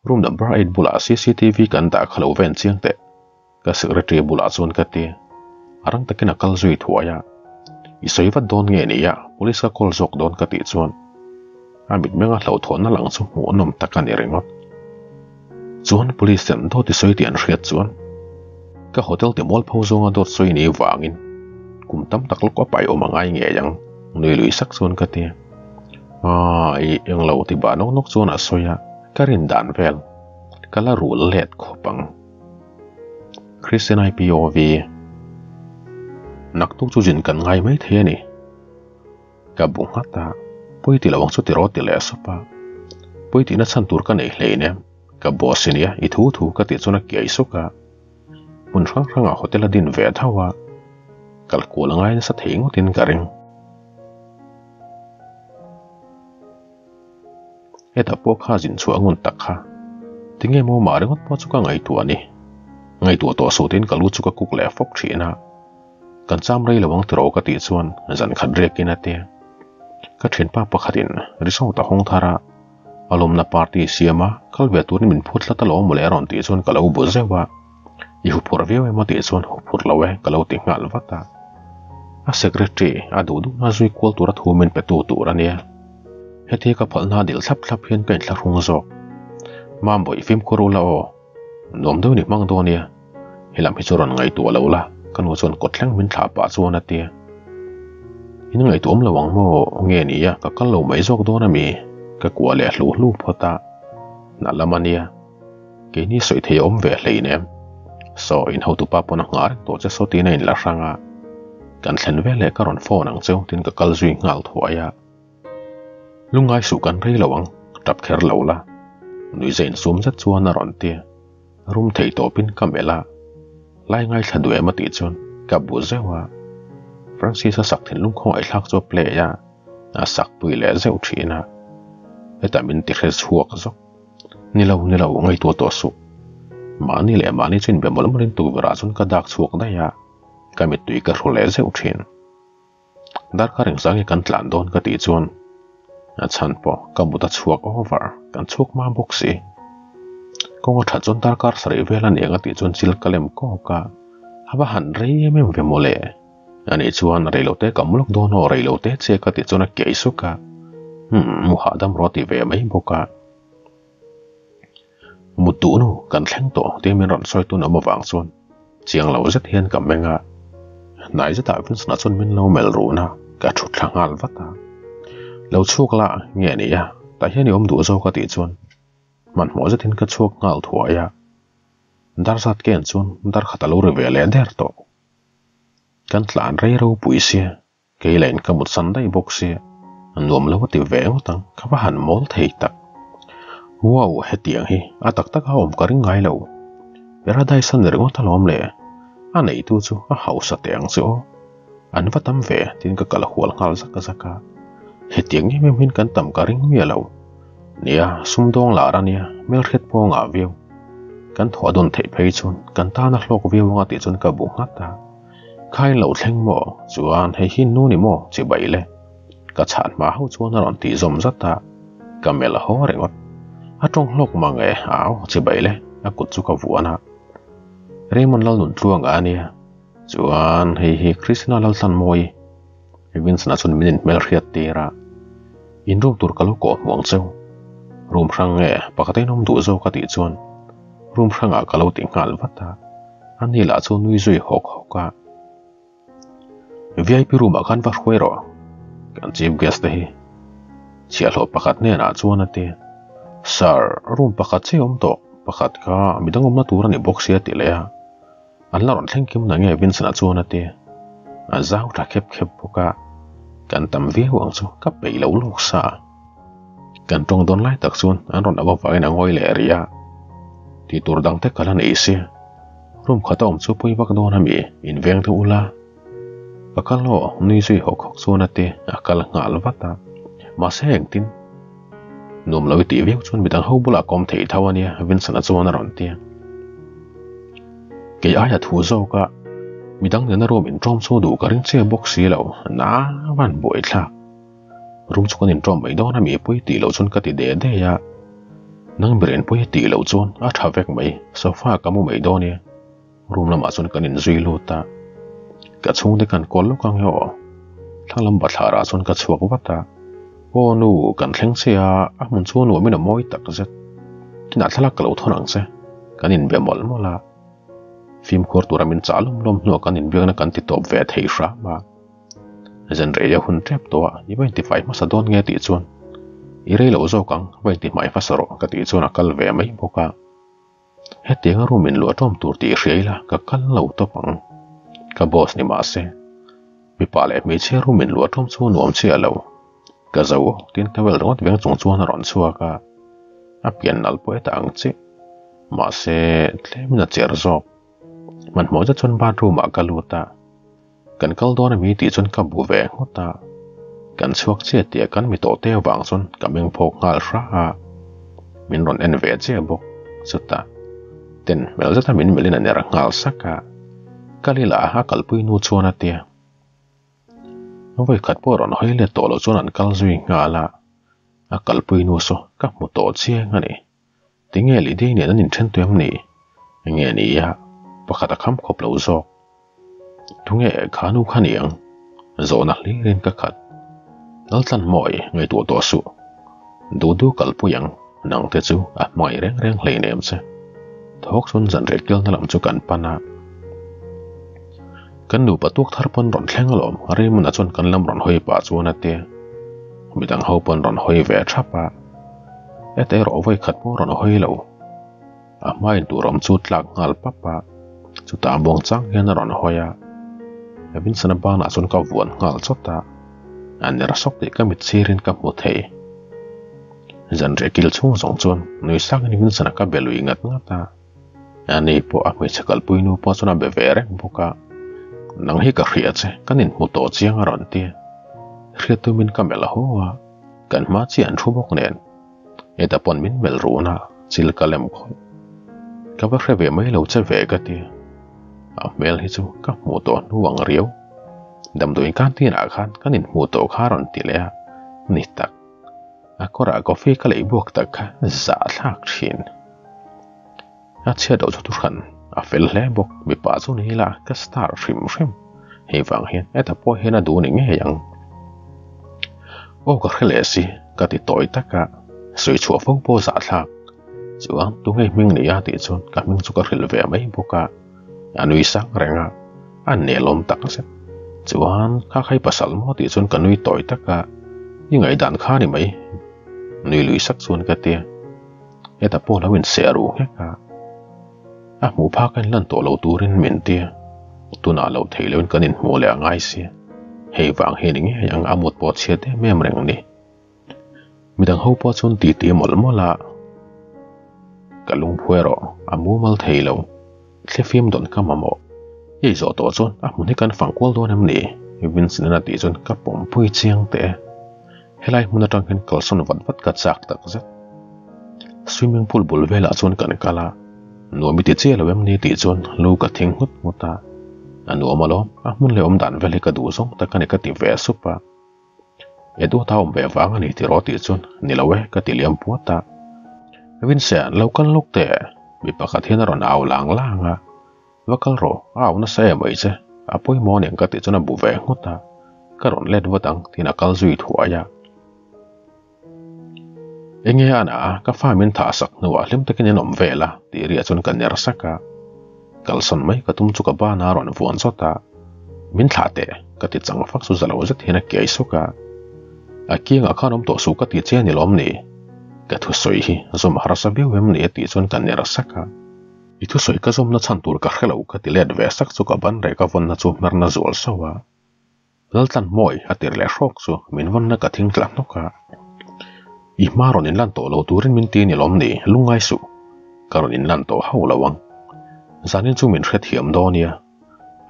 Room number 8 bulah CCTV kan dah kha lo ven chiang teh. Ka secretary bulah chuan ka ti. A rang takin a kal zui thuai a. I sawi vat dawn nge nia, police ka call zawk dawn ka tih chuan a mitmenga hlauhthawnna lang chu hmuhnawm tak a ni ringawt. Chuan police ten dawt i sawi tih an hriat chuan ka hotel ti mualpho zawnga dawt sawi ni vangin kum tam tak lawk a pai awm a ngai ngei ang nui lui sak chuan ka ti. Aaa i englo ti bah nawk nawk chuan a sawi a, ka rin dan vel ka la rul let khawp ang. Christian IPOV Naktuk chu zin kan ngai mai thei a ni. Ka bu nghat a, pawi ti lo ang chu tiraw ti leh sawp a. Pawi tihna chhan tur ka nei hleinem, ka boss i nia, i thu thu ka tih chuan a kiai suk a. Hmun hrang hrangah hotel a din ve tho a, kal kual a ngai nasa thei ngawtin ka ring. Hetah pawh kha zin chhuah ngun tak kha. Tinge maw mah ringawt pawh chu ka ngaihtuah a ni. Ngaihtuah tawh sutin ka lu chu ka kuk leh fawk thin a. Kan cham rei lo ang tiraw ka tih chuan zan khat riakin a ti. Ka thianpa pakhatin resort a hawng thar a, a lawmna party siam a, kal ve turin min phut tlat alawm mawle a rawn tih chuan ka lo bu zeuh a. I huphurh viau emaw tih chuan huphurh lo e ka lo ti nghal vat a. A secretary a duh duhna zui kual tura thu min pe tu tur a nia. Heti ka phalhna a dil thlap thlap hian ka inthlahrung zawk. Mambawi fimkhur ula aw. Nuam deuh ni hmang dawn nia. Helam hi chu rawn ngaihtuah lo la, ka nu chuan kawt thleng min thlah pah chuan a ti. In ngaihtuah awm lo ang maw? Nge nia, ka kal lo mai zawk dawn a mi? Ka kuah leh hlu hlu phawt a. Hna lam a nia. Keini sawi thei a awm ve hleinem. Saw, in hotupa pawn a nghah reng tawh che saw tiin a inla hrang a. Kan thlen veleh ka rawn phone ang cheu tiin ka kal zui nghal thuai a. Lungngai suh kan rei lo ang, tap kher lo la. Nuiza insum zet chuan a rawn ti. Rum thei tawpin ka melh a, lai ngaithla duh em a tih chuan ka bu zeuh a. Francis-a sak thinlung khawngaihthlak chu a play a, a sak pui leh zeuh thin a. Hetah min ti hre chhuak zawk. Ni lo, ni lo, ngaihtuah tawh suh. Mahni leh mahni chu inbe mawlh mawlhin tukverhah chuan ka dak chhuak daih a, ka mittui ka hru leh zeuh thin. Darkar engzah nge kan tlan dawn ka tih chuan a chhan pawh ka mut a chhuak over, kan chhuak hma bawk si. Kawng a that chuan darkar sarih vel a ni ang a tih chuan chil ka lem kawk a, a va han rei em em ve mawle. Ani chuan reilote ka mu lawk dawn aw, reilote che ka tih chuan a kiai suk a, hmm, mu hahdam rawh a ti ve mai bawk a. Mut duh nu kan thleng tawh tia min rawn sawi tun awm avang chuan chiang lo zet hian ka meng a, hnai zetah Vincent-a chuan min lo melh run a, ka thut thla nghal vat a. Lo chhuak la nge ni a, tah hian i awm duh zawk a tih chuan hmanhmawh zetin ka chhuak nghal thuai a, dar zat ken chuan dar khat a lo ri ve leh der tawh. Kan tlan rei ropui sia. Kei lah in ka mut san daih bawk sia, nuam lo a ti ve ngawt ang, ka va han mawl thei tak. Wow, hetiang hi a tak tak a awm ka ring ngai lo. Paradise a ni ringawt alawm le, a neitu chu a hausa teh ang chu aw. An va tam ve tiin ka kal hual nghal zak zak a, hetiang em em hian kan tam ka ring miah lo. Nia, sumdawng lar a nia, hmelhriat pawh a ngah viau. Kan thawh dawn theih phei chuan kan tan a hlawk viau anga tih chuan ka bu nghat a. Khain lo thleng maw? Chuan hei hi nu ni maw? Chibai le. Ka chhan hma ho chuan a rawn tih zawm zat a, ka melh haw ringawt. A tawng hlawk mang e, au, chibai le, a kut chu ka vuan a. Raymond Lalnuntluanga a nia. Chuan hei hi Krishna Laltlanmawi. Vincent-a chuan min inhmelhriat tir a, In room tur ka lo kawh hmuh ang cheu. Room hrang nge pakhat a inawm duh zawk a tih chuan room hrangah ka lo ti nghal vat a. A ni lah chu nui zui hawk hawk a, VIP room ah khan va hruai rawh, kan chief guest te hi chhiahhlawh pakhat hnenah chuan a ti. Sir, room pakhat chiah awm tawh, pakhat kha midang awmna tur a ni bawk sia ti leh a, an la rawn thleng kim na nge Vincent-a chuan a ti. A zau tha khep khep bawk a, kan tam viau ang chu ka peih lo lawk sa. Kan tawng dawn lai tak chuan an rawn ava vangin a ngawi leh rih a, tih tur dang te ka la nei si. Room khat a awm chu pawi vak dawn a mi, in veng deuh ula. Ka kal aw, nui zui hawk hawk chuan a ti, a kal nghal vat a. Mahse engtin? Nuam lo i tih viau chuan midang ho bulah ka awm thei tho a nia, Vincent-a chuan a rawn ti a. Kei aia thu zawk a, midang nena room inṭawm chu duh ka ring chiah bawk si lo, na van buaithlak. Room chu kan inṭawm mai dawn a mi pui tih loh chuan ka ti de de a. Nang berin pawi a tih loh chuan a tha vek mai, sofa ah ka mu mai dawn nia. Room lamah chuan kan inzui lut a, ka chhungte kan kawl lawk ang e aw. Thlang lam bathlar ah chuan ka chhuak vat a, Aw nu, kan thleng che a, a hmun chu nuamin a mawi tak zet. Tinah thlalak ka lo thawn ang che, kan inbe mawlh mawlh a. Fimkhur tura min chah lawm lawm hnuah kan inbiakna kan ti tawp ve thei hram a. Zan rei a hun tep tawh a, i va intifai hmasa dawn nge tih chuan i rei loh zawk ang, va intihmai hmasa rawh ka tih chuan a kal ve mai bawk a. Hetianga room in luah tawm tur tih hria ila ka kal lo tawp ang. Ka boss ni mah se, mipa leh hmeichhia room in luah tawm chu nuam chiah lo. Ka zo tin towel ringawt veng chung chuan a rawn chhuak a, a pian nalh pawh heta ang chiah. Mahse, tlemin a cher zawk. Hmanhmawh zet chuan bathroom ah ka lut a, kan kal dawn ami tih chuan ka bu ve nghawt a, kan chhuak chiah tih a kan mi tawh te avang chuan ka meng phawk nghal hra a, min rawn en ve chiah bawk. Chutah ten hmel zeta min melhin a ner nghal sak a, kal ila a kalpui nu chuan a tia. Vawi khat pawh rawn hawi let tawh loh chuan an kal zui nghal a, a kalpui nu saw ka hmu tawh chiang a ni. Tinge Lidei nen an inthen tawh em ni? Nge ni a, pakhat a kham khawp lo zawk. Tunge kha nu kha niang? Zawhna hlirin ka khat. Laltlan mawi ngaihtuah tawh suh. Duh duh kalpui ang, nangte chu a hmangaih reng reng hleinem che. Thawk chuan zanriah kilna lam chu kan pan a. Kan nupa tuak thar pawn rawn thleng alawm, Raymond-a chuan kan lam rawn hawi pah chuan a ti. Midang ho pawn rawn hawi ve thap a. Heta erawh vawi khat pawh rawn hawi lo. A hmain tur awm chu tlak nghal pap a, chutah buang chang hian a rawn hawi a. Vincent-a banah chuan ka vuan nghal chawt a, a ner sawk tih ka mit sirin ka hmu thei. Zanriah kil chhung zawng chuan nui sangin Vincent-a ka be lui ngat ngat a. Ani pawh a hmeichhe kalpui nu pawh chuan a be ve reng bawk a, Nang hi ka hria che, kan inhmu tawh chiang a rawn ti. Hriat tumin ka melh haw a, kan hma chiah an thu bawk nen. Heta pawn min melh run a, chil ka lem khawlh. Ka va hre ve mai lo che ve ka ti. A hmel hi chu ka hmuh tawh hnu ang riau. Damdawiin canteen ah khan kan inhmuh tawh kha a rawn ti leh a, ni tak. A kawrah coffee ka lei buak tak kha zahthlak thin. A chhiat loh chu thu hran a fel hle bawk, mipa chu ni ila ka star hrim hrim. Hei vang hian heta pawh hian a duh ni ngei ang. Aw ka hre leh si, ka ti tawi tak a, sawi chhuah fo pawh zahthlak. Chuan tunge hming ni a tih chuan ka hming chu ka hrilh ve mai bawk a, a nui sang reng a, a nelawm tak zet. Chuan kha khai pasal maw tih chuan ka nui tawi tak a, i ngaihdan kha ni mai, nui lui sak chuan ka ti a. Heta pawh lo inseh ru nghek a, a hmuh phak a inlan tawh lo turin min ti a, tunah lo theih loin kan inhmuh leh a ngai si. Hei vang hi ni ngei ang a mut pawh chhiat em em reng ni. Midang ho pawh chuan titi mawlh mawlh a, ka lungphu erawh a mumal thei lo. Thlifim dawn ka mamawh. Hei zawh tawh chuan a hmun hi kan fang kual dawn em ni? Vincent-in a tih chuan ka pawmpui chiang teh e. Helai hmun atang hian kalsawn vat vat ka chak tak zet. Swimming pool bul velah chuan kan kal a, nuam i ti chiah lo em ni tih chuan lu ka thing nghut nghut a. A nuam alawm, a hmun leh awm dan vel hi ka duh zawng tak a ni ka ti ve sup a. Edward-a awm ve vang a ni tiraw tih chuan ni lo e ka ti liam puat a. Vincent, lo kal lawk teh, mi pakhat hian a rawn au lang lang a. Va kal rawh, a au nasa em mai che, a pawimawh nen ka tih chuan a bu ve nghut a, ka rawn let vat ang tiin a kal zui thuai a. Enge a na a, ka fa min thah sak hnuah hlim takin in awm vel a tih riah chuan ka ner sak a. Kalsawn mai ka tum chu ka bana a rawn vuan zawt a, min thlah teh ka ti chang fak chu za lo zet hian a kiai suk a. A kiangah khan awm tawh suh ka ti che a ni lawm ni? Ka thusawi hi zawm harsa viau em ni a tih chuan ka ner sak a. I thusawi ka zawmna chhan tur ka hre lo ka ti let ve sak chu ka ban reh ka vawnna chu hmerna zual sauh a. Laltlan mawi a tir leh hrawk chu min vawnna ka thing tla hnawk a. I hma rawn inlan tawh lo turin min ti ni lawm ni, lungngai suh. Ka rawn inlan tawh hauh lo ang. Zanin chu min hrethiam dawn nia.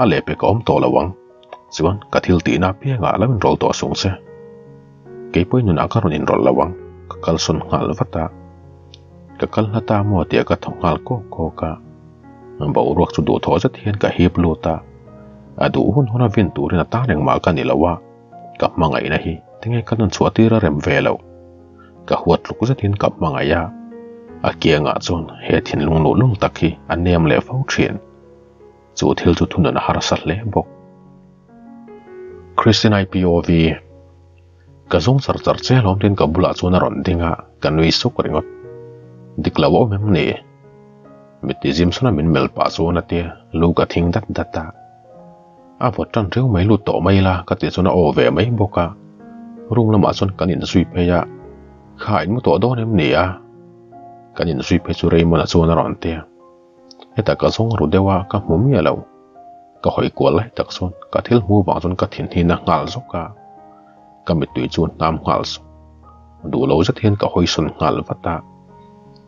A lehpek a awm tawh lo ang. Chuan ka thil tihna apiangah lo inrawlh tawh sung che. Keipawhin nunah ka rawn inrawlh lo ang, ka kalsawn nghal vat a. Ka kal hla ta maw tih ka thaw nghal kawk kawk a. Boruak chu duhthawh zet hian ka hip lut a. A duh hun hun a vin turin a tan engmah ka ni lo a. Ka hmangaihna hi tinge ka nun chhuah tir a rem ve loh. Ka huat tluk zetin ka hmangaih a. A kiangah chuan he thinlung luhlul tak hi a nem leh fo thin. Chu thil chu thunun a harsa hle bawk. Christine IPOV Ka zawng char char che hlawm tin ka bulah chuan a rawn ding a, ka nui suk ringawt. Dik lo a awm em ni? Mitti zim suna min melh pah chuan a tia, lu ka thing dat dat a. A vawt tan reu mai lut tawh mai la ka tih chuan a aw ve mai bawk a. Room lamah chuan kan inzui phei a, Kha in mu tawh dawn em ni a? Kan inzui phei chu Raymond-a chuan a rawn ti a. Hetah ka zawng ru deuh a, ka hmu miah lo. Ka hawi kual lai tak chuan ka thil hmu vang chuan ka thin hi na nghal zawk a, ka mittui chu hnam nghal sawk. Duh lo zet hian ka hawi sawn nghal vat a.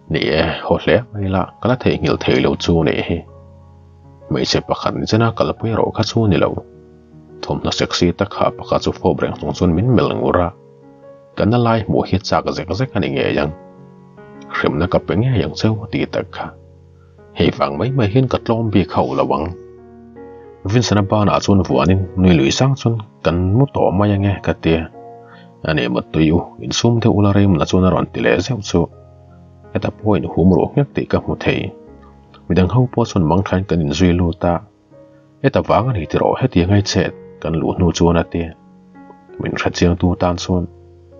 Ni e, haw hle mai la, ka la theihnghilh thei lo chu nih hi. Hmeichhe pakhat ni chena kalpui erawh kha chu ni lo. Thawmhnaw sexy tak ha pakhat chu fawp reng chung chuan min melh ngur a. Ka na lai hmuh hi chak zek zek a ni ngei ang. Hremna ka pe ngei ang cheu a tih tak kha. Hei vang mai mai hian ka tlawm bik hauh lo ang. Vincent-a banah chuan vuanin nui lui sang chuan kan mu tawh mai ange ka ti a. Ani mutui u, insum deuh ula Raymond-a chuan a rawn ti leh zeuh chu. Heta pawh inhum ruh nghek tih ka hmu thei. Midang ho pawh chuan mangthain kan inzui lut a. Heta vang a ni tiraw hetiang ai chet kan luh hnu chuan a ti. Min hrechiangtu tan chuan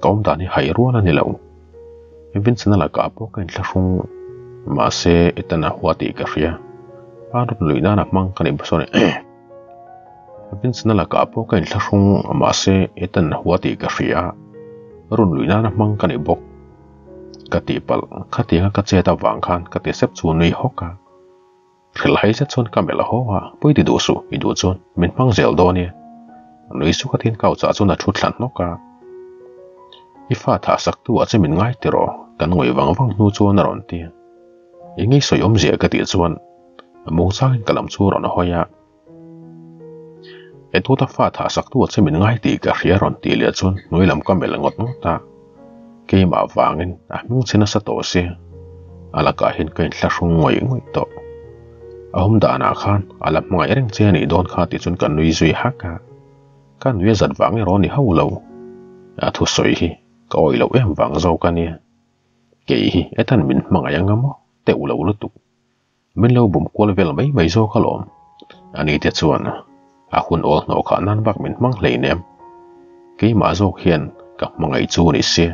ka awm dan hi hai rual a ni lo. Vincent-a lakah pawh ka inthlahrung mahse Ethan-a hua tih ka hria. A rawn luih nana hmang ka ni sorry Vincent-a lakah pawh ka inthlahrung mahse Ethan-a hua tih ka hria. Rawn luih nana hmang ka ni bawk. Ka tihpalh khatianga ka chet avang khan ka ti sep chu nui hawk a. Hrilhhai zet chuan ka melh haw a, Pui ti duh suh, i duh chuan min hmang zel dawn e. Nui suk a tin couch ah chuan a thu thlan hnawk a. I fa thah sak tu ah che min ngai tiraw? Kan ngawih vang vang hnu chuan a rawn ti. I ngei sawi awmzia ka tih chuan mungchangin ka lam chu a rawn hawi a. E tuta fa thah sak tu ah che min ngai tih ka hria rawn tih leh chuan hnuai lam ka melh ngawt ngawt a. Keimah vangin a hming che nasa tawh si. A lakah hian ka inthlahrung ngawih ngawih tawh. A awm danah khan a la hmangaih reng che a nih dawn kha tih chuan ka nui zui hak a. Ka nui a zat vang erawh a ni hauh lo. A thusawi hi ka awih loh em vang zawk a nia. Kei hi Ethan min hmangaih anga maw teuh lo lutuk. Min lo bum kual vel mai mai zawk alawm. Ani te chuan a hun awl hnawh khah nan bak min hmang hleinem. Keimah zawk hian ka hmangaih chu ni se.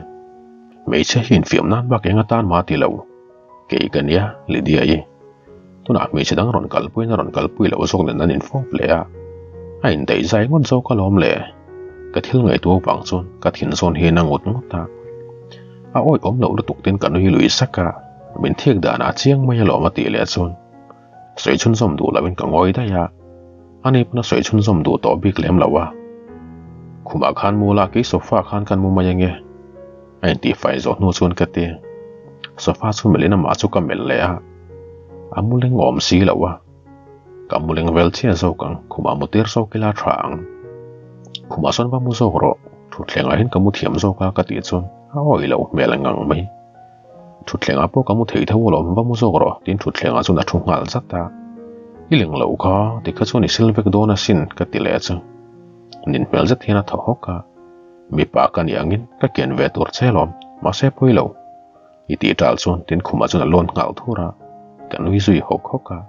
Hmeichhe hi infiam nan bak eng atan mah ti lo. Kei ka nia Lydia-i. Tunah hmeichhe dang rawn kalpuiin a rawn kalpui loh zawk nen an infawp leh a. A indaih zai ngawt zawk alawm le. Ka thil ngaihtuah vang chuan ka thin zawn hian a ngut ngawt a. A awih awm loh lutuk ten ka nui lui sak a. Min thik danah a chiang mai alawm a tih leh chuan sawi chhunzawm duh loin ka ngawi daih a, ani pawn a sawi chhunzawm duh tawh bik lem lo a. Khumah khan mu la kei sofa khan kan mu mai ange a intihfai zawh hnu chuan ka ti. Sofa chu melhin amah chu ka melh leh a, a mu leng awm si lo a. Ka mu leng vel chiah zawk ang, khumah mu tir zawk ila tha ang. Khumah sawn va mu zawk rawh, thutthlengah hian ka mu thiam zawk a ka tih chuan a awih loh hmel ngang mai. Thutthlengah pawh ka mu thei tho alawm, va mu zawk rawh, tiin thutthlengah chuan a thu nghal zat a. I leng lo kha, tikha chuan i sil vek dawn asin, ka ti leh chu. Nin hmel zet hian a thaw hawk a. Mipa ka nih angin ka kian ve tur che alawm, mahse pawi lo. I tih ṭal chuan tiin khumah chuan a lawn nghal thur a, ka nui zui hawk hawk a.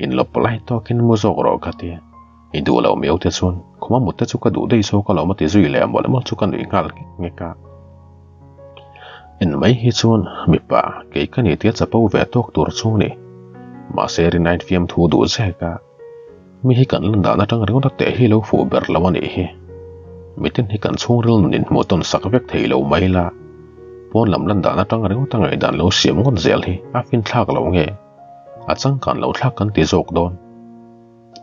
Inlawp lai tawkin mu zawk rawh ka ti. I duh loh miau te chuan khuma mut te chu ka duh daih zawk alawm a ti zui leh mawlh mawlh chu ka nuih nghal nghek nghek a. En mai hi chuan mipa kei ka ni tia chapo ve tawk tur chu ni. Mahse rinaiin fiamthu duh zek a. Mi hi kan lan dan atang ringawt a teh hi lo fuh ber lo a nih hi. Mitin hi kan chhungril nun inhmuh tawn sak vek thei lo mai la. Pawn lam lan dan atang ringawt a ngaihdan lo siam ngawt zel hi a finthlak lo nge? A changkan lo thlak kan ti zawk dawn.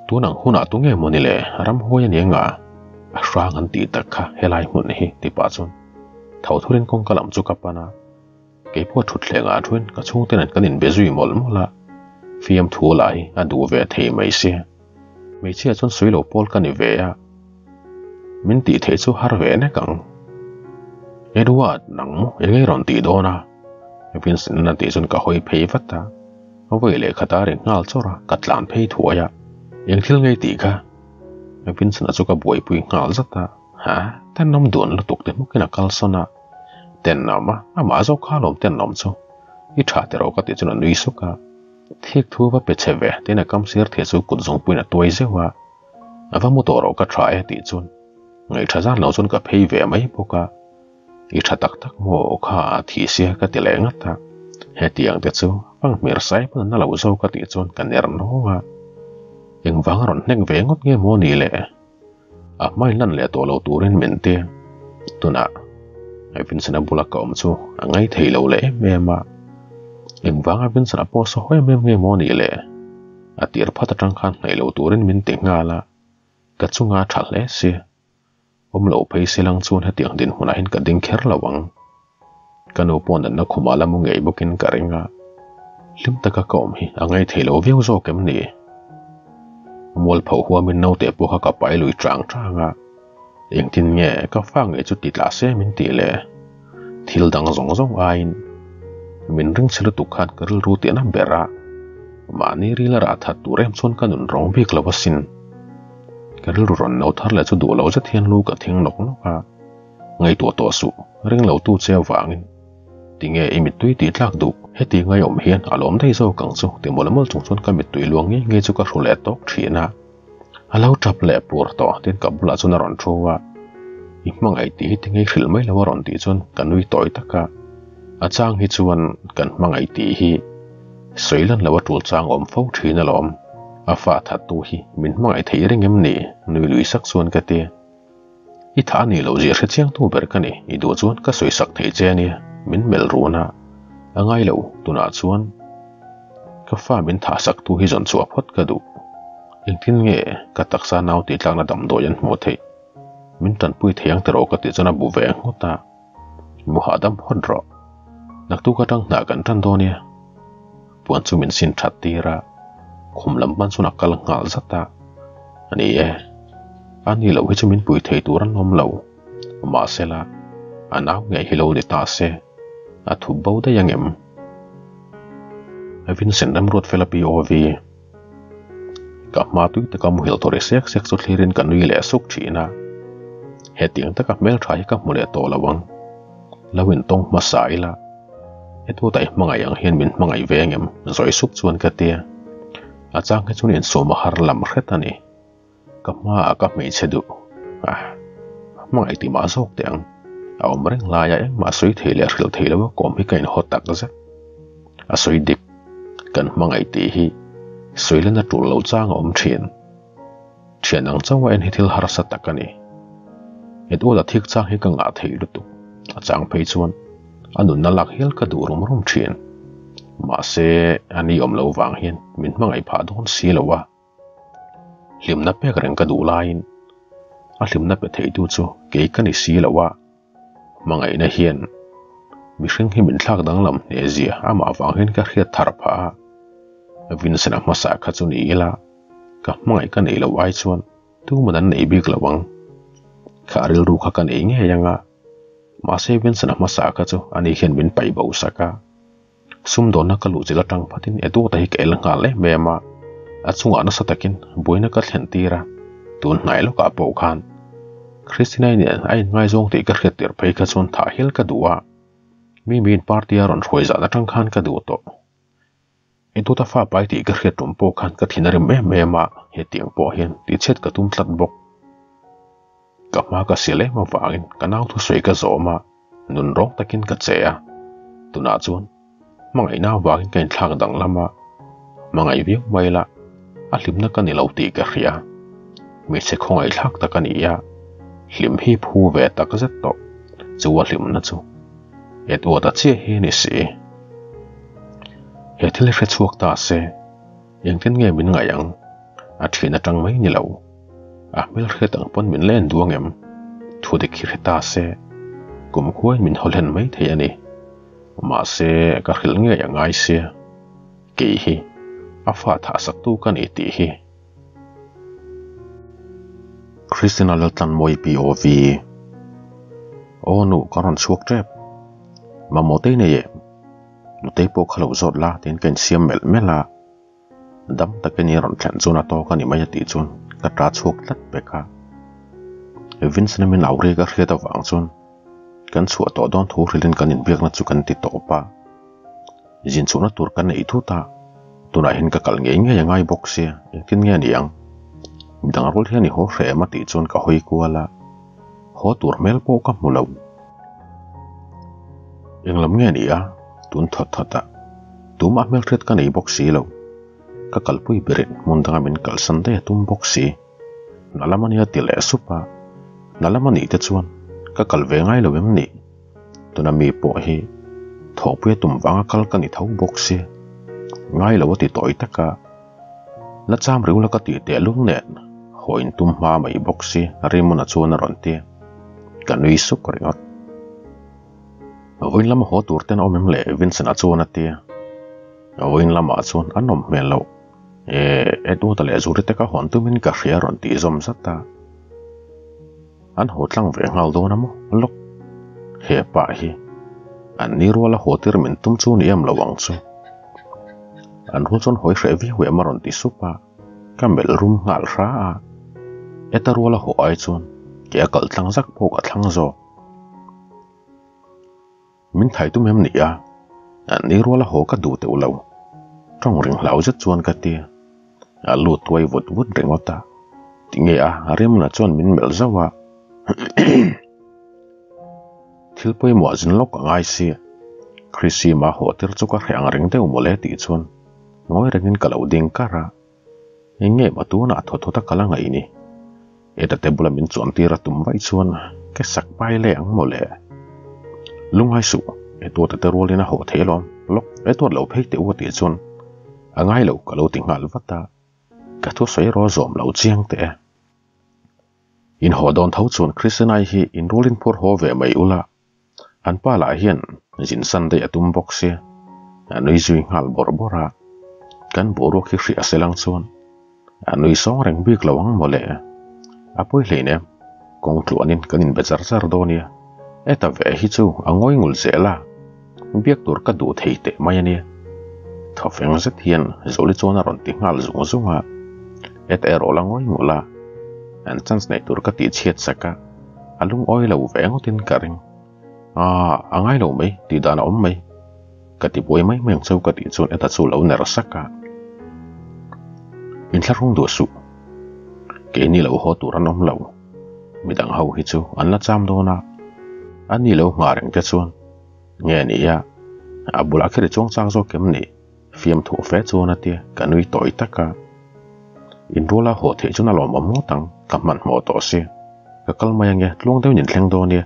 Tun ang hunah tu nge maw ni le ramhuai a ni anga a hrang an tih tak kha helai hmun hi ti pah chuan tho thurin kawngka lam chu ka pan a, keipawh thutthleng ah thuin ka chhungte nen kan inbe zui mawlh mawlh a, fiamthu lah hi a duh ve thei mai sia. Hmeichhia chuan sawi lo pawl ka ni ve a, min tih theih chu har ve nek ang. Edward nang maw eng ei rawn tih dawn a? Vincent-an a tih chuan ka hawi phei vat a. Vawi leh khat a ri nghal chawrh a, ka tlan phei thuai a, eng thil ngei tih kha? Vincent-a chu ka buaipui nghal zat a, ha, tenawm duan lutuk te hmukin a kalsawn a, tenawm a, amah zawk kha alawm tenawm chu. I tha tiraw ka tih chuan a nui suk a. Thik thu va pe che ve tiin a kam sir thei chu kut zungpuiin a tuai zeuh a. A va mu tawh rawh ka tha e tih chuan ngaihṭha zan lo chuan ka phei ve mai bawk a. I tha tak tak maw kha a thi sia ka ti leh ngat a. Hetiang te chu fanghmir sai pawn an na lo zo ka tih chuan ka ner nawng a. Engvang a rawn hnek ve ngawt nge maw ni le? A hmain lan leh tawh lo turin min ti. Tunah Vincent-a bula ka awm chu a ngai thei lo leh em em a. Engvanga Vincent-a pawh saw em em nge maw ni le? A tir phat atang khan hnaih lo turin min ti nghal a, ka chunga a tha hle si. Awm loh phei se lang chuan hetiang dinhmunah hian ka ding kher lo ang. Ka nu pawh natna khumah la mu ngei bawkin ka ring a, hlim taka ka awm hi a ngai thei lo viau zawk em ni? Mualpho huamin naute pawh kha ka pai lui chang chang a, engtin nge ka fa ngei chu ti tla se min tih le? Thil dang zawng zawng aiin min ring chhe lutuk khan ka rilru tihna ber a, mahni ril a rah that tur em chuan ka nun rawng bik lo asin. Ka rilru rawn no thar leh chu duh lo zet hian lu ka thing nawk nawk a. Ngaihtuah tawh suh, ring lo tu che avangin. Tinge i mittui tih tlak duh? Heti ngaiawm hian a lawm daih zawk ang chu ti mawlh mawlh chung chuan ka mittui luang ngei ngei chu ka hru leh tawk thin a. A lo tap leh pur tawh tin ka bulah chuan a rawn thu a. I hmangaih tih hi tinge i hrilh mai lo a rawn tih chuan ka nui tawi tak a. A chang hi chuan kan hmangaih tih hi sawi lan lo a tul chang awm fo thin alawm. A fa thattu hi min hmangaih theih reng em ni? Nui lui sak chuan ka ti. I tha a nih loh zia hre chiang tu ber ka ni, i duh chuan ka sawi sak thei che a nia, min melh run a, a ngai lo, tunah chuan ka fa min thah sak tu hi zawn chhuah phawt ka duh. Engtin nge ka taksa nau tih tlakna damdawi an hmuh theih? Min tanpui thei ang tiraw ka tih chuan a bu ve nghut a, mu hahdam phawt rawh, naktuk atang hnah kan tan dawn nia. Puan chu min sin that tir a, khum lam hman chuan a kal nghal zat a. A ni e, a ni loh hi chu min pui thei tur an awm lo. Mahsela, a nau ngei hi lo ni ta se, a thup bo daih ang em? Vincent Remruatfela POV. Ka hma tui taka muhil tawrh i sek sek chu thlirin ka nui leh suk thin a. Hetiang taka hmeltha hi ka hmu leh tawh lo ang. Lo intawng hmasa ila. Hetuata i hmangaih ang hian min hmangaih ve engem? Zawi sup chuan ka ti a. A chang hi chuan insawm a har lam hret a ni. Ka hmaah ka hmeichhe duh a, hmangaih ti mah zawk teh ang. A awm reng laia engmah sawi thei leh hrilh thei lo a kawm hi ka inhaw tak zet. A sawi dik, kan hmangaih tih hi sawi lena tul lo chang a awm thin. Thian ang chauha en hi thil harsa tak a ni. Edward-a thik chang hi ka ngah thei lutuk. A chang phei chuan a nunna lak hial ka duh rum rum thin. Mahse, a ni awm lo vang hian min hmangaih phah dawn si lo a. Hlimna pek reng ka duh laiin a hlimna pe theitu chu kei ka ni si lo a. Hmangaihna hian mihring hi min thlak danglam hneh zia amah vang hian ka hriat thar phah a. Vincent-a hmasa kha chu ni ila ka hmangaih ka neih loh ai chuan tuman an nei bik lo ang. Kha rilru kha ka nei ngei ang a, mahse Vincent-a hmasa kha chu ani hian min paih bo sak a. Sumdawnna ka luh zil atang phatin Edward-a hi ka el nghal em em a, a chungah nasa takin buaina ka thlen tir a, tun hnai lawkah pawh khan Christina-i nen a inngaizawng tih ka hriat tir phei kha chuan thah hial ka duh a, Mimi'n party a rawn hruai zan atang khan ka duh tawh. Edward-a fa pai tih ka hriat tum pawh khan ka thin a rim em em a, hetiang pawh hian tihchhiat ka tum tlat bawk. Ka hma ka sial em avangin ka nau thusawi ka zawm a, nun rawng takin ka che a. Tunah chuan hmangaihna avangin ka inthlak danglam a, hmangaih viau mai la, a hlimna ka ni lo tih ka hria. Hmeichhe khawngaihthlak tak a ni a, hlim hi phu ve tak zet tawh. Chu a hlimna chu Edward-a chiah hi a ni si. He thil hi hrechhuak ta se, engtin nge min ngaih ang? A thian atang mai ni lo. A hmel hriat ang pawn min la en duang em? Thu dik hi hre ta se, kum khuain min haw hlen mai thei a ni. Mahse, ka hrilh ngei a ngai sia. Kei hi a fa thah saktu ka ni tih hi. Christina Laltlanmawi POV Aw nu, ka rawn chhuak tep. Mamawh tei nei em? Nutei pawh kha lo zawt la tiin ka insiam melh melh a. Dam takin i rawn thlen chuan a tawk a ni mai a tih chuan ka ta chhuak tlat pek a. Vincent-a min au ri ka hriat avang chuan kan chhuah tawh dawn thu hrilhin kan inbiakna chu kan ti tawp a. Zin chhuahna tur kan nei thut a, tunah hian ka kal ngei ngei a ngai bawk sia, engtin nge ni ang? Midang rual hian i haw hreh em a tih chuan ka hawi kual a, haw tur hmel pawh ka hmu lo. Englam nge ni a? Tun thawt thawt a, tumah hmelhriat ka nei bawk si lo. Ka kalpui berin hmun danga min kalsan daih a tum bawk si. Hna lam a nia ti leh sup a, hna lam a nih te chuan ka kal ve ngai lo em ni? Tuna mi pawh hi thawhpuia tum vanga kal ka ni tho bawk si. Ngai lo a ti tawi tak a, la cham riu la ka tih teh lung nen haw in tum hma mai bawk si Raymond-a chuan a rawn ti. Ka nui suk ringawt. Vawiin lama haw tur ten a awm em le Vincent-a chuan a ti. Vawiin lamah chuan an awm hmel loh. E, Edward-a leh Zuri te ka hawn tumin ka hria a rawn tih zawm zat a. An haw tlang ve nghal dawn a maw? Lawk. He pa hi an ni ruala haw tir min tum chu ni em lo ang chu. An rual chuan hawi hreh viau em a rawn ti sup a, ka melh rum nghal hra a. Heta ruala haw ai chuan ke a kal tlang zak pawh ka thlang zawk. Min thai tum em ni a? An ni ruala haw ka duh teuh lo. Tawng ring hlau zet chuan ka ti. A lut tuai vut vut ringawt a. Tinge a Remna chuan min melh zauh a. Thil pawimawh zin lawk a ngai si. Chrissy-ma haw tir chu ka hreh ang reng deuh mawle tih chuan ngawi rengin ka lo ding kar a. Eng nge maw tunah thaw thawt a kal a ngaih ni? Heta te bula min chuan tir a tum vaih chuan ke sak pai le ang maw le? Lungngai suh, Edward a te rualin a haw thei alawm, lawk Edward lo phei teh u a tih chuan a ngai lo ka lo ti nghal vat a, ka thusawi erawh a zawm lo chiang teh e. In haw dawn tho chuan Christian-ai hi in rualin phur haw ve mai ula, An pa lah hian zin san daih a tum bawk sia, a nui zui nghal bawrh bawrh a, kan boruak hi hriah se lang chuan a nui sawng reng bik lo ang mawle. A pawi hleinem, kawng tluanin kan inbe char char dawn nia, heta ve hi chu a ngawi ngul zel a, biak tur ka duh thei teh mai a nia. Thawfeng zet hian Zoli chuan a rawn ti nghal zung zung a, heta erawh la ngawi ngul a, an chance neih tur ka tihchhiat sak a. A lungawi lo ve ngawtin ka ring. Aaa, a ngai lo mai, tih dan a awm mai. Ka ti buai mai mai ang cheu ka tih chuan Etta chu lo ner sak a. Inthlahrung duh suh. Keini lo haw tur an awm lo. Midang ho hi chu an la cham dawn a. A ni lo nghah reng te chuan nge ni a, a bulah kher i chuang chak zawk em ni? Fiamthu fe chuan a tia, ka nui tawi tak a. Inruala haw theih chuan a lawmawm ngawt ang, ka hmanhmawh tawh si. Ka kal mai ange, tluang deuhin in thleng dawn nia.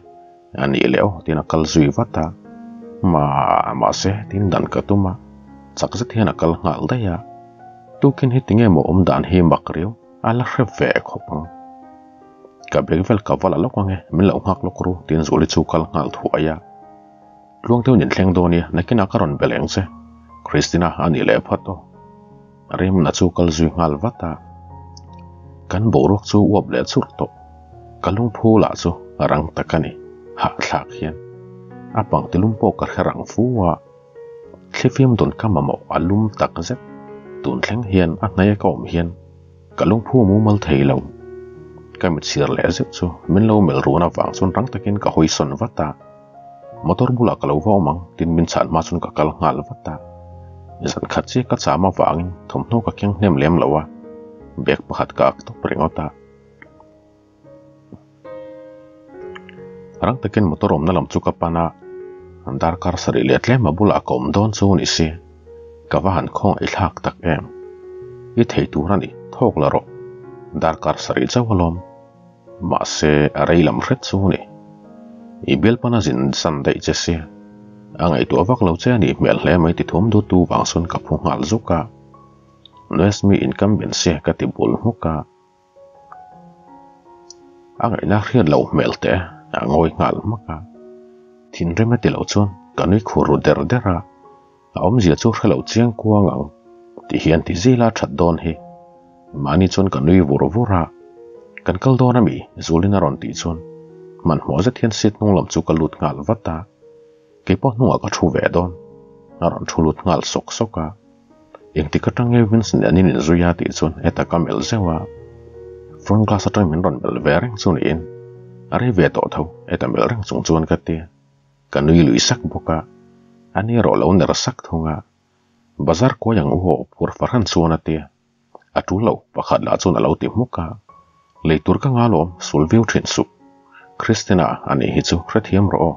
A nih leh aw, tiin a kal zui vat a. Ma, mahse, tiin dan ka tum a. Chak zet hian a kal nghal daih a. Tukin hi tinge maw awm dan hi mak riau, a la hre ve khawp ang. Ka bag vel ka va la lawk ange, min lo nghak lawk ru, tiin Zuali chu kal nghal thuai a. Tluang deuhin in thleng dawn i, nakinah ka rawn belh eng che. Christina a nih leh phawt aw. Raymond-a chu kal zui nghal vat a. Kan boruak chu uap leh churh tawh. Ka lungphu lah chu rang tak a ni, hahthlak hian. A pangti lum pawh ka hre rang fu a. Thlifim dun ka mamawh a lum tak zet. Tun thleng hian a hnaia ka awm hian ka lungphu mumal thei lo. Ka mitsir leh zeuh chu min lo melh run avang chuan rang takin ka hawisawn vat a. Motor bulah ka lo va awm ang tin min chhan hma chuan ka kal nghal vat a. Zan khat chiah ka cham avangin thawmhnaw ka keng hnem lem lo a, bag pakhat ka ak tawp ringawt a. Rang takin motor awmna lam chu ka pan a, darkar sarih leh tlem a bulah ka awm dawn chu ni si. Ka va han khawngaih thlak tak em. I thei tur a ni, thawk la rawh. Darkar sarih chauh alawm. Mahse, a rei lam hret chu ni. I bialpana zin san daih che si. A ngaihtuah vak lo che a nih hmel hle mai ti thum dut tu vang chuan ka phu nghal zuk a. Noesmi incumbency ka ti bul hmuk a. A ngaihna hriat loh hmel te a ngawi nghal hmak a. Thinrim a ti loh chuan ka nui khur ru der der a. A awmzia chu hre lo chiang kuang ang ti hian ti zila that dawn hi. Mahni chuan ka nui vur vur a, Kan kal dawn ami? Zulin a rawn tih chuan hmanhmawh zet hian seat hnung lam chu ka lut nghal vat a, keipawh hnungah ka thu ve dawn. A rawn thu lut nghal sawk sawk a, Engtik atang nge Vincent nen in inzui a tih chuan heta ka melh zeuh a, front glass atang min rawn melh ve reng chu niin a rei ve tawh tho, heta melh reng chung chuan ka ti. Ka nui lui sak bawk a, a ni erawh lo ner sak thung a. Bazar kawi ang u aw phur fahran chuan a ti. A tul lo, pakhat lah chuan a lo ti hmuk a. Lei tur ka nga lawm, sul viau thin suh. Christina, a nih hi chu hrethiam rawh aw.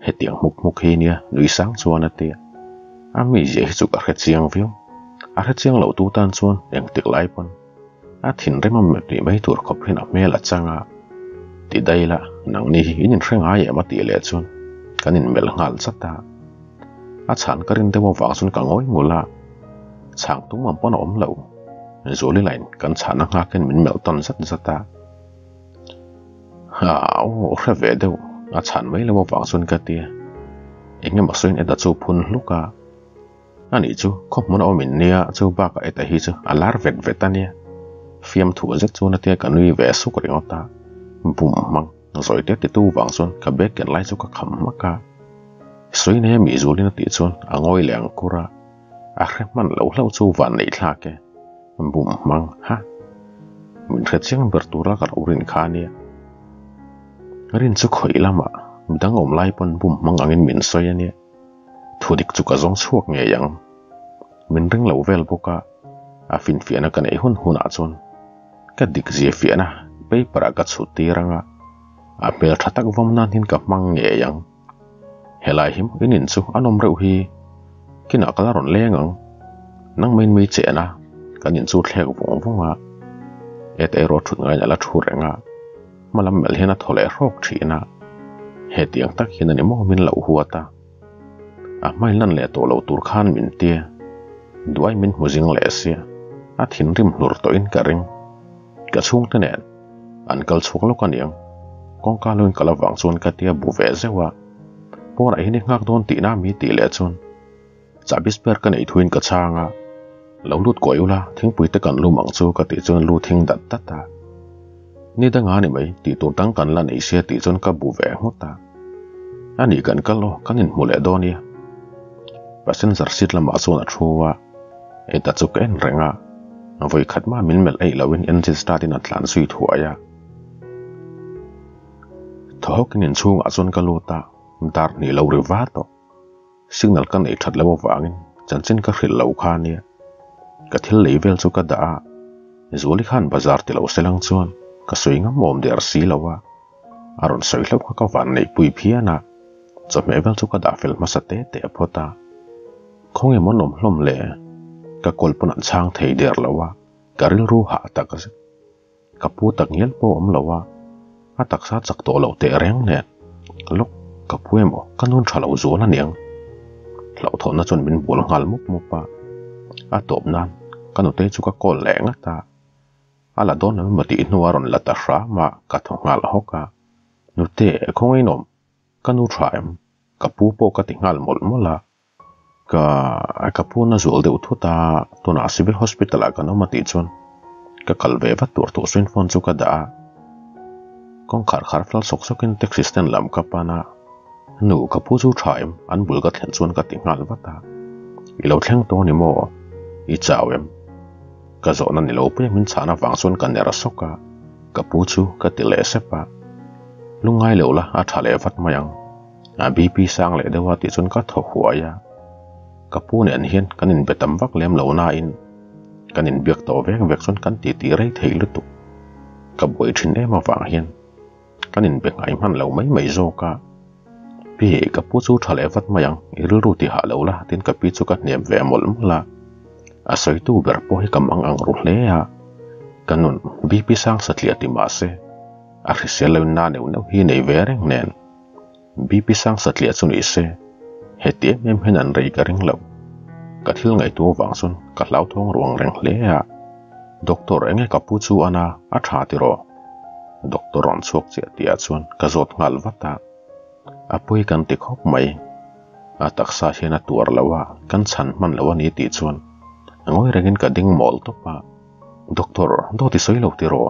Hetiang hmuk hmuk hi nia nui sang chuan a ti. A mizia hi chu ka hre chiang viau. A hre chiang lo tu tan chuan engtik lai pawn a thinrim a nih mai tur khawp hian a hmel a chang a. Ti daih la, nangni hi in inhre ngai em a tih leh chuan kan inmelh nghal zat a. A chhan ka rin deuh avang chuan ka ngawi ngul a, chhang tum ang pawn a awm lo. Zuali lain kan chhahna nghakin min melh tawn zat zat a. Ha, aw hre ve deuh, a chhan mai lo avang chuan ka ti a. Eng emaw sawiin Eda chu phun hluk a. Ani chu khaw hmun a awm in nia, chu bakah Eda hi chu a lar vet vet a nia. Fiamthu zet chuan a tia ka nui ve suk ringawt a. Bum hmang. Zawi te titu vang chuan ka bag ken lai chu ka kham hmak a. Sawi nei ami Zulin a tih chuan a ngawi leh ang kur a. A hre hman lo hlauh chu van neih thlak e. Bum hmang ha. Min hre chiang ber tura ka lo rin kha ania. Rin chu khawih lamah midang awm lai pawn bum hmang angin min sawi ania. Thudik chu ka zawng chhuak ngei ang. Min ring lo vel bawk a, a finfiahna ka neih hun hunah chuan ka dik zia fiahna paper ah ka chhut tir ang a, a hmel tha tak vawm nan hian ka hmang ngei ang. Helai hi maw in in chu a nawm reuh hi, kinah ka la rawn leng ang. Nangmahin mi chen a, kan in chu thlek vung vung a, et erawh thut ngaiin a la thu reng a. Hma lam melh hian a thaw leh hrawk thin a, hetiang tak hian a ni maw min loh huat a, a hmain lan leh tawh loh tur khan min tia, duai min hmu zing leh sia, a thinrim hlur tawhin ka ring. Ka chhungte nen an kal chhuak lawk aniang, kawngka lo in kal avang chuan ka tia bu ve zeuh a, pawnah hian i nghak dawn tihna mi tih leh chuan Chahbi spare ka neih thuin ka chhang a, Lo lut kawi ula, thingpui te kan lum ang chu ka tih chuan lu thing dat dat a. Ni danga ni mai, tih tur dang kan la nei sia tih chuan ka bu ve nghut a. A nih kan kal aw, kan inhmu leh dawn nia. Passenger seat lamah chuan a thu a, Eta chu ka en reng a, vawi khat mah min melh eih loin engine start in a tlan zui thuai a. Thaw hawkin inchhungah chuan ka lut a, dar hnih lo ri va tawh. Signal ka neih that loh avangin chanchin ka hrilh lo kha ania. Ka thil lei vel chu ka dah a, Zuali khan bazar ti lo se lang chuan ka sawi ngam awm der si lo a. A rawn sawi hlauh kha ka van neih pui phian a, chawhmeh vel chu ka dah fel hmasa te te a phawt a. Khawnge maw nawm hlawm le? Ka kawl pawn an chhang thei der lo a, ka rilru hah tak zet. Ka pu tak ngial pawh awm lo a, a taksa chak tawh loh teh reng nen. Lawk, ka pu emaw ka nun tha lo zual aniang. Hlauhthawhna chuan min bual nghal mup mup a, a tawp nan ka nutei chu ka call leh ngat a. A la dawn lo emaw tih hnuah a rawn la ta hram a, ka thaw nghal hawk a. Nute, khawngaih in awm, ka nu tha em? Ka pu pawh ka ti nghal mawlh mawlh a. Ka ka pu na zual deuh thut a, tunah civil hospital ah kan awm a tih chuan ka kal ve vat tur thu sawiin phone chu ka dah a. Kawngkhar khar fel sawk sawk in taxi stand lam ka pan a, Nu ka pu chu tha em? An bul ka thlen chuan ka ti nghal vat a. I lo thleng tawh a ni maw? I chau em? Ka zawhna ni lo pui a min chhan avang chuan ka ner sawk a, ka pu chu ka ti leh sep a. Lungngai lo la a tha leh vat mai ang. A BP sang leh deuh a tih chuan ka thaw huai a, ka pu nen hian kan inbe tam vak lem lo nain kan inbiak tawh vek vek chuan kan titi rei thei lutuk. Ka buai thin em avang hian kan inbe ngai hman lo mai mai zawk a. Pi, ka pu chu tha leh vat mai ang, i rilru ti hah lo la tiin ka pi chu ka hnem ve mawlh mawlh a. A sawitu ber pawh hi ka mang ang ru hle a, ka nun BP sang satliah ti mah se a hrisel loin na neuh neuh hi nei ve reng nen. BP sang satliah chu ni se, heti em em hian an rei ka ring lo. Ka thil ngaihtuah avang chuan ka hlauthawng ruang reng hle a. Doctor enge ka pu chu ana a tha tiraw? Doctor rawn chhuak chiah tihah chuan ka zawt nghal vat a. A pawi kan ti khawp mai. A taksa hian a tuar lo a, kan chhan hman lo a ni tih chuan ngawi rengin ka ding mawl tawp a. Doctor, dawt i sawi lo tiraw?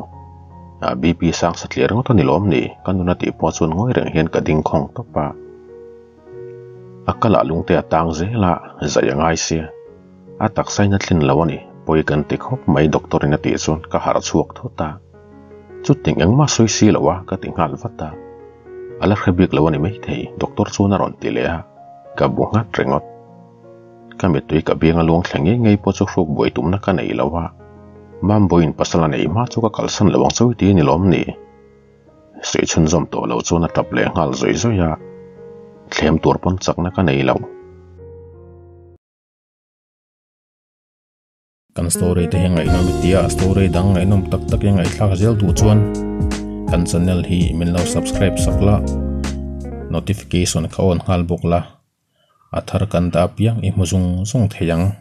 A BP sang satliah ringawt a ni lawm ni? Ka nuna tih pawh chuan ngawi reng hian ka ding khawng tawp a. A kalah lungte a tang zel a, zai a ngai sia. A taksa in a tlin lo a ni, pawi kan ti khawp mai doctor in a tih chuan ka harh chhuak thut a. Chuting engmah sawi si lo a, ka ti nghal vat a. A la hre bik lo a ni maithei, doctor chuan a rawn ti leh a, ka bu nghat ringawt. Ka mittui ka bianga luang thla ngei ngei pawh chu hruk buai tumna ka nei lo a, Mambawiin pasal a nei hma chu ka kalsan lo ang chawi ti a ni lawm ni? Sawi chhunzawm tawh lo chuan a tap leh nghal zawih zawih a, thlem tur pawn chakna ka nei lo. Kan story te hi ngaihnawm i tia, story dang ngaihnawm tak tak i ngaihthlak zel duh chuan kan channel hi min lo subscribe sak la, notification kha on nghal bawk la, a thar kan dah apiang i hmu zung zung thei ang.